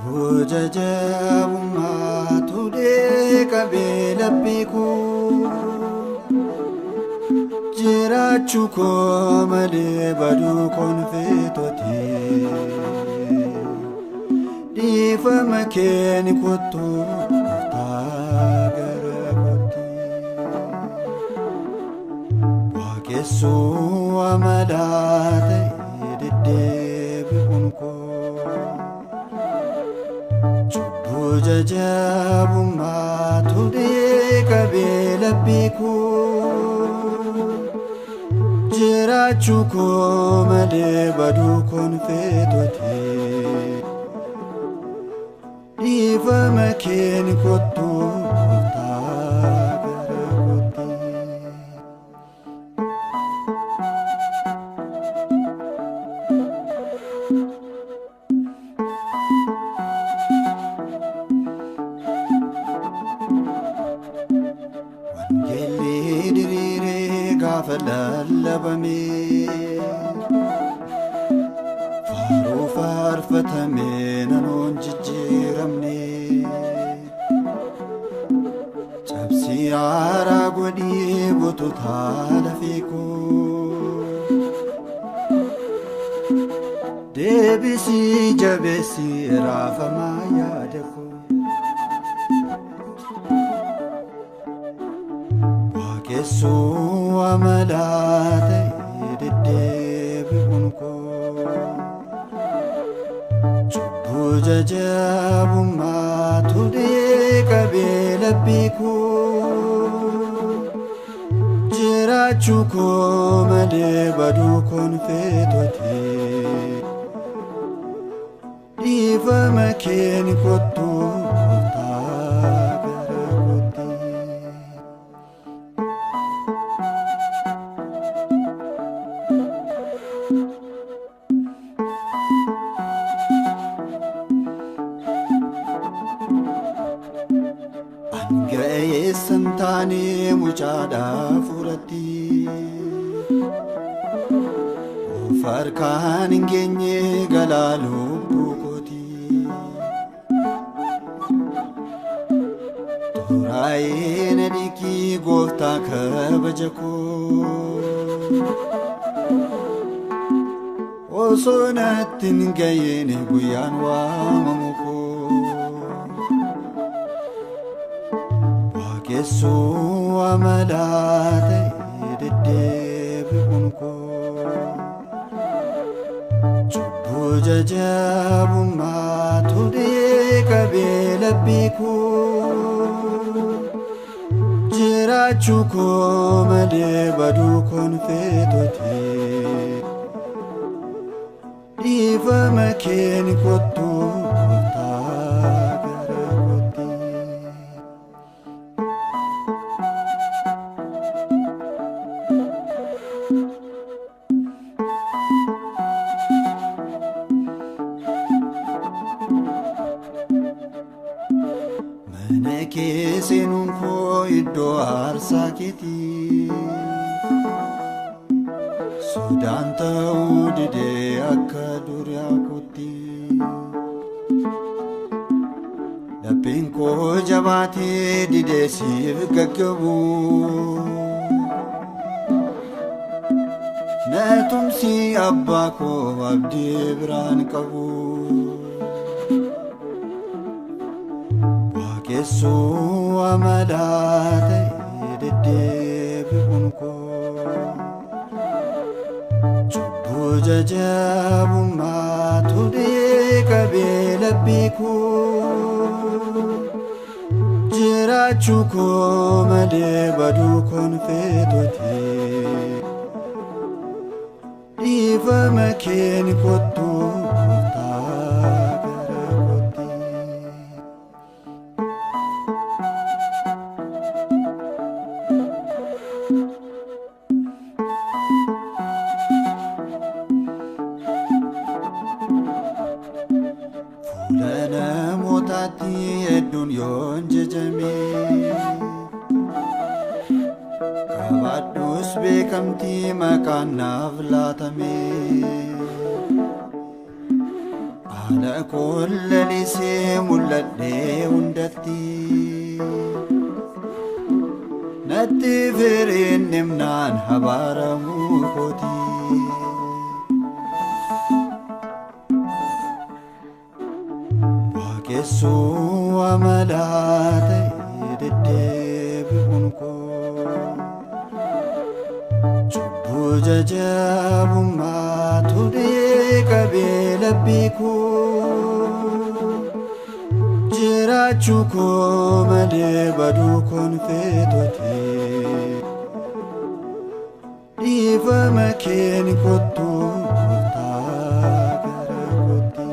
Cubbuu jajjabummaa tuudhee qabee laphee koo jiraachuu koo malee baduu koonfeetoti dhiifama keeni kottu gooftaa gara kootti. Waaqessuu amalaa ta'e deddeebi'uun koo cubbuu jajjabummaa tuudhee qabee laphee koo jiraachuu koo malee baduu koonfeetoti dhiifama keeni kottu gooftaa gara kootti. Wangeelli diriiree gaafa lallabame faaruu faarfatame nanoon jijjiiramne cabsii haaraa godhii bututaa lafee koo deebisii jabeessii raafamaa yaada koo. Waaqessuu amalaa ta'e deddeebi'uun koo cubbuu jajjabummaa tuudhee qabee laphee koo jiraachuu koo malee baduu koonfeetoti dhiifama keeni kottu gooftaa gara kootti. Ga'eessan taanee mucaadhaa furatti of harkaan hin geenye galaa lubbuu kooti. Xuraa'ee na dhiqii gooftaa kabaja koo osoo natti hin ga'iin guyyaan waamamu koo. Waaqessuu amalaa ta'e deddeebi'uun koo cubbuu jajjabummaa tuudhee qabee laphee koo jiraachuu koo malee baduu koonfeetoti dhiifama keeni kottu gooftaa gara kootti. Mana kee seenuun koo iddoo aarsaa keetii sodaan ta'uu didee akka duraa kootti. Lapheen koo jabaatee didee siif gaggabu na tumsi abbaa koo abdii biraan qabu. Waaqessuu amalaa ta'e deddeebi'uun koo cubbuu jajjabummaa tuudhee qabee laphee koo jiraachuu koo malee baduu koonfeetoti dhiifama keeni kottu gooftaa gara kootti. Fuula namootaatti hedduun yoon jajame qabaadhus beekamtii maqaan naaf laatame. Haala koon lalisee mul'adhee hundatti. Natti firiin dhimnaan habaaramuu kooti. Waaqessuu amalaa ta'e deddeebi'uun koo. Cubbuu jajjabummaatu qabee labbii koo. Jiraachuu koo malee baduu koon feetoti. Dhiifama keen kottu gooftaa gara kootti.